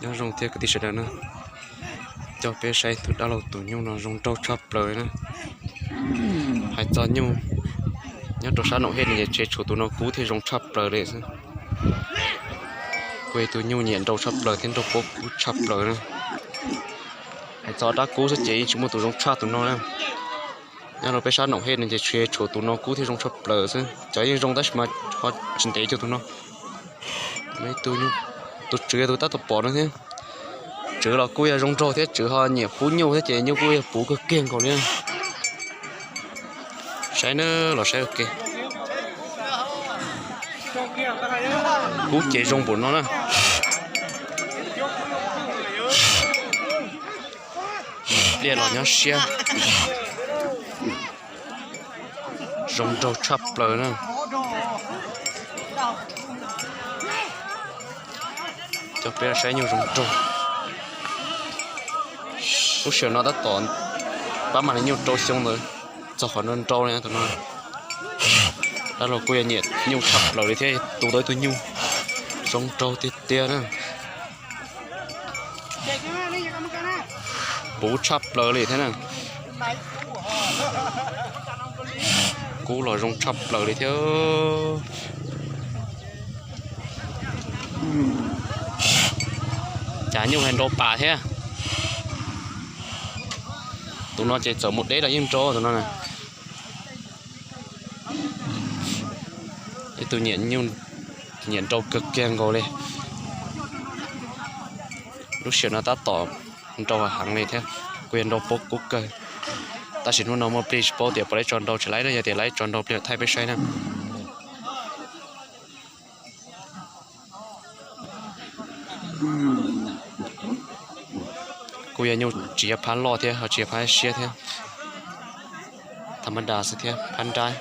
Nyob zoo thiab kwv tij sawv daws na, coj peb saib tus dab laug tus nyuj no zoo nraug tshaj plaws na. Hais txog nyuj nyob rau sab Noom Hej no ces tseem tshuav tus no kub thiab zoo tshaj plaws li xwb. Kuj yog tus nyuj nyiam nraug tshaj plaws thiab nraug paub kub tshaj plaws na. Hais txog dab kub xwb ces yeej tsis muaj tus zoo tshaj tus no na. Nyob rau peb sab Noom Hej no ces tseem tshuav tus no kub thiab zoo tshaj plaws xwb. Cov yeej zoo tab sis mas ho tsis ntev cuag tus no. Tus tswv yog tus tab tom pom no thiab. Tswv los kuj yog zoo nraug thiab tswv ho nyiam pub nyuj thiab ces nyuj kuj yog puv kawg kiag nkaus li. Saib na, los saib ua ke. Kub ces zoo npaum no na. Pliaj los nyob siab. Zoo nraug tshaj plaws na. Coj peb saib nyuj zoo nraug. Lub sij hawm no tab tom pab mam li nyuj rau xyoo ntawd txog qhov no nrau li tus no. Dab laug kuj yog nyiam nyuj tshaj plaws li thiab tu tau ib tug nyuj zoo nraug tiag tiag na. Puv tshaj plaws li thiab na. Kub los zoo tshaj plaws li thiab. Cas nyuj hais nrau pas thiab. Tus no ces txawm mus deb los yeej nrau tus no na. Ib tug nyiam nyuj, nyiam nrau kawg kiag nkaus li. Lub sij hawm no tab tom nrau heev li thiab, kuj yog nrau paub kub kawg. Tab sis hnub no muaj plig tsis paub tias puas laib tso nrau tsis laib na, yog tias laib tso nrau plig thaij peb saib na. Kuj yog nyuj tsis yog phab loj thiab ho tsis yog phab siab thiab, tham ma das xwb thiab phab nrab.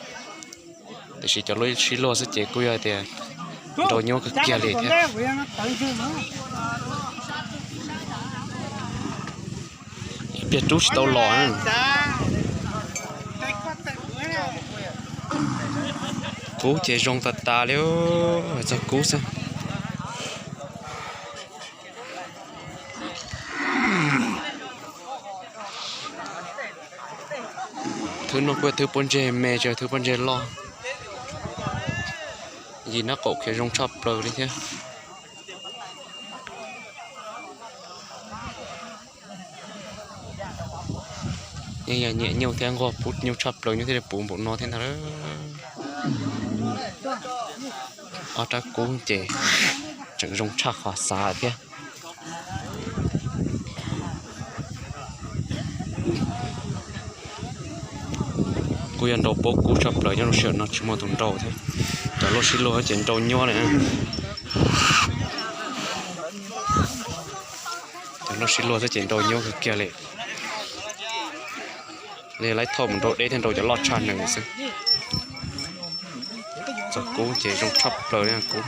Tiam sis cov lub sib luag xwb ces kuj yog tias nrau nyuaj kawg kiag li thiab. Ib pliag rub tsis tau los. Kub ces zoo tas tas li, txog kub xwb. Thwb no kuj yog thwb pob ntseg me, tsis yog thwb pob ntseg loj. Yim nab qaum khiav zoo tshaj plaws li thiab. Yeej yog nyiam nyuj thiab nquag pub nyuj tshaj plaws nyuj thiaj li puv npaum no thiab ntag. Ob rab kub ces tseem zoo tshaj qhov xav thiab. Kuj yog nrau paub kub tshaj plaws nyob lub sij hawm no tsis muaj tus nrau thiab. Cov lub sib luag ces nrau nyuaj li. Cov lub sib luag xwb ces nrau nyuaj kawg kiag li. Li laib thauj mus nrau deb thiab nrau cov loj tshaj nees xwb. Txog kub ces zoo tshaj plaws li kub.